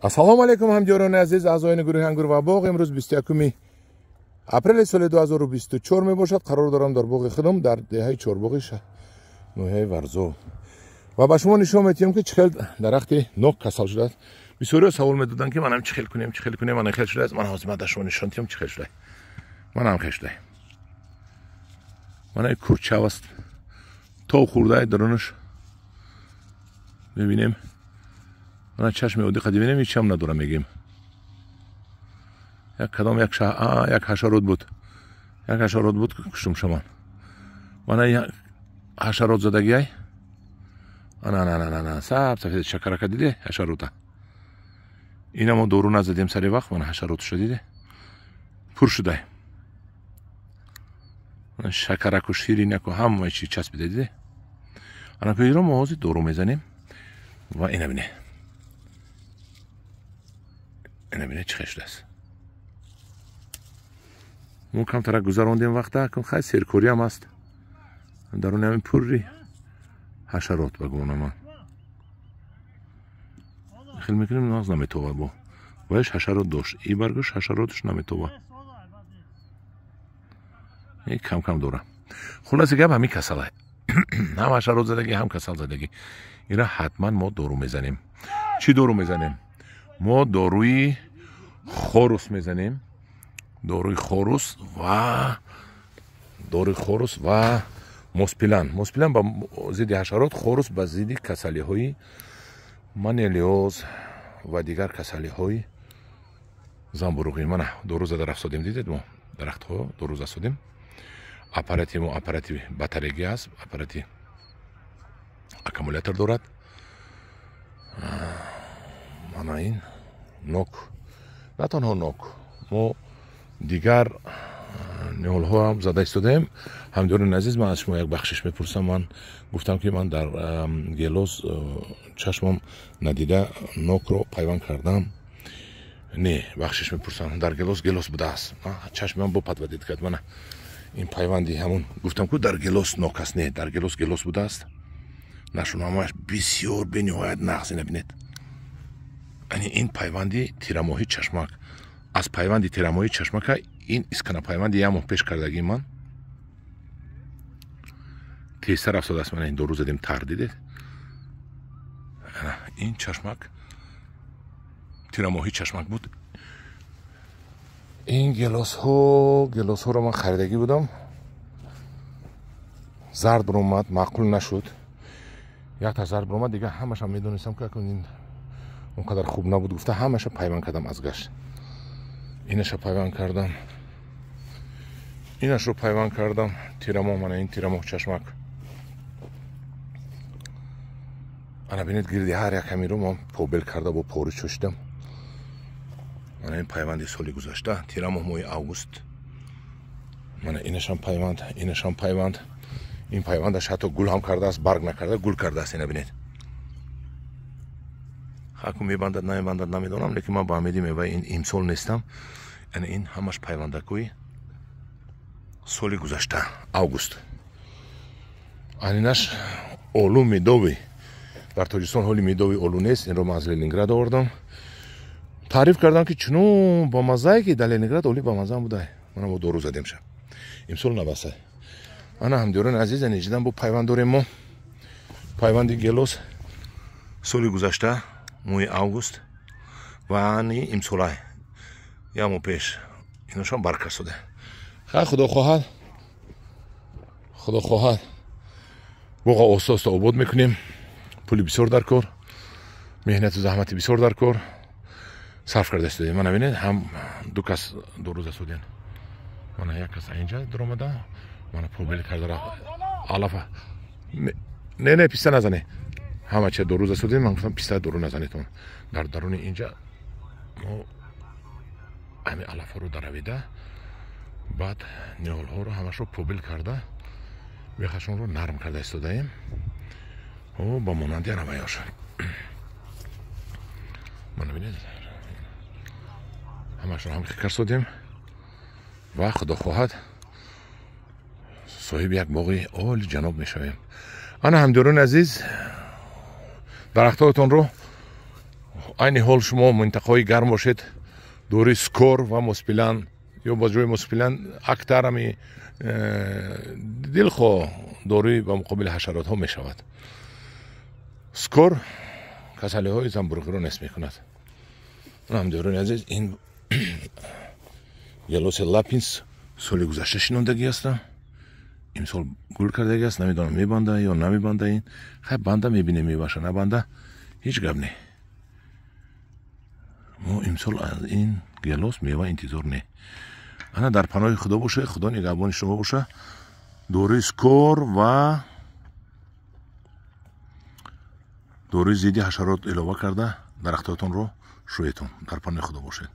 Ассалому алайкум ҳамдиёрони азиз, аъзоёни гурӯҳи Ангур ва боғ. Имрӯз 21 апрели соли 2024 мебошад. Қарор дорам дар боғи худам дар деҳаи Чорбоғи ноҳияи Варзоб ва ба шумо нишон медиҳем, ки чӣ хел дарахти нок касал шудааст. Бисёриҳо савол медоданд, ки манам чӣ хел кунем, чӣ хел кунем, мана хел шудааст. Ман ҳозир ба шумо нишон диҳам, чӣ хел шудааст. Манам хел шудааст. Мана курчав аст, тов хӯрдааст дарунаш. Мебинем, мана чашми оддӣ қади бинем, ҳечам надорам. Мегем, як кадом як як ҳашарот буд, як ҳашарот буд, куштум шаман. Мана як ҳашарот задагиай. Ана, ана, ана, ана, саб сафед шакарака диде ҳашарота. Ина мо дору назадем сари вақт. Мана ҳашаротшо диде, пур шудай. Шакараку, ширинаку, ҳамаи чи часпида, диде. Ана ку, иро мо ҳозир дору мезанем ва ина бине, ина бине, чӣ хел шудааст. Мо камтарак гузарондем вақта, хай, серкориам аст. Даруни ҳамин пурри ҳашарот, ба гумона ман хел мекунем, нағз наметова. Бо ваяш ҳашарот дошт, и баргаш ҳашароташ наметова, кам кам дора. Хулоси гап, ҳамин касала, ҳам ҳашарот задагӣ, ҳам касал задагӣ. Ира ҳатман мо дору мезанем. Чӣ дору мезанем? Мо доруи Хорус мезанем, доруи Хорус ва доруи Хорус ва Моспилан. Моспилан ба зидди ҳашарот, Хорус ба зидди касалиҳои монилиоз ва дигар касалиҳои замбуруғӣ. Мана дору зада рафтодем, дидед, мо дарахтҳо дору засодем. Аппарати мо аппарати батарегӣ аст, аппарати аккумулятор дорад. Мана ин нок, на танҳо нок, мо дигар ниҳолҳоам зада истодаем. Ҳамдиёрони азиз, ман аз шумо як бахшиш мепурсам. Ман гуфтам, ки ман дар гелос чашмам надида нокро пайванд кардам. Не, бахшиш мепурсам, дар гелос гелос будааст, чашмам бо подводить кард. Мана ин пайванди ҳамун гуфтам, ку дар гелос нок аст. Не, дар гелос гелос будааст. Нашунамааш бисёр бениҳоят нағз. Ина бинед, ани ин пайванди тирамоҳи чашмак. Аз пайванди тирамоҳи чашмака ин искана пайванди як моҳ пеш кардагии ман тезтар афтодааст. Мана ин дору задем, тар, дидед. Ин чашмак тирамоҳи чашмак буд. Ин гелосҳо, гелосҳоро ман харидагӣ будам, зард баромад, маъқул нашуд. Якта зард баромад, дигар ҳамашам медонистам, ки ин он қадар хуб набуд, гуфта ҳамаша пайванд кардам. Аз гашт инаша пайванд кардам, инашро пайванд кардам. Тирамоҳ, мана ин тирамоҳ чашмак. Ана бинед, гирди ҳар як ҳамиро ман побел карда, бо пори чӯшидам. Мана ин пайванди соли гузашта, тирамоҳ, моҳи август. Мана инашам пайванд, инашам пайванд. Ин пайвандаш ҳатто гул ҳам кардааст, барг накарда, гул кардааст. Ина бинед, ҳаку мебандад, намебандад, намедонам, лекин ман ба умеди меваи ин имсол нестам. Яъне ин ҳамаш пайвандакҳои соли гузашта, август. Анинаш олу медовый. Дар Тоҷикистон ҳоли медовый олу нест. Инро ман аз Ленинград овардам. Таъриф кардам, ки чунон бамазае, ки дар Ленинград оли бамазаам буда. Мана мо дору задем ша, имсол набаса. Ана, ҳамдиёрони азиз, анеҷидан бо пайванд дорем мо, пайванди гелос соли гузашта, моҳи август, ва ани имсолай, як моҳ пеш. Иношам барг карсода. Хай, худо хоҳад, худо хоҳад, боға оҳиста оҳиста обод мекунем. Пули бисёр дар кор, меҳнату заҳмати бисёр дар кор сарф карда истодаем. Мана бинед, ҳам ду кас дору засодем. Мана як кас инҷа дуромада, мана побел карда алафа. Не, не, писта назане. Ҳама чия дору засодем. Ман гуфтам, писта дору назанетон. Дар даруни инҷа мо ҳамин алафҳоро даравида, баъд ниҳолҳоро ҳамашро побел карда, бехашонро нарм карда истодаем, ба монанди анаваёш. Мана бинед, ҳамашро ҳам карсодем ва худо хоҳад, соҳиби як боғи оли ҷаноб мешавем. Ана, ҳамдиёрони азиз, дарахтҳоятонро Айни ҳол шумо минтақаҳои гарм бошед, дори Скор ва Моспилан ё ба ҷои Моспилан Актар, ами дилхоҳ дорӯи ба муқобили ҳашаротҳо мешавад. Скор касалиҳои замбуруғиро нест мекунад. Ҳамдиёрони азиз, ин гелоси Лапинс соли гузашта шинондагӣ ҳастам, имсол гул кардагӣ аст. Намедонам, мебанда ё намебанда. Ин хай банда, мебинем, мебаша, набанда, ҳеҷ гап не. Мо имсол аз ин гелос мева интизор не. Ана, дар паноҳи Худо боша, Худо нигаҳбони шумо боша. Дорои Скор ва дорои зидди ҳашарот илова карда, дарахтотонро шӯетон. Дар паноҳи Худо бошед.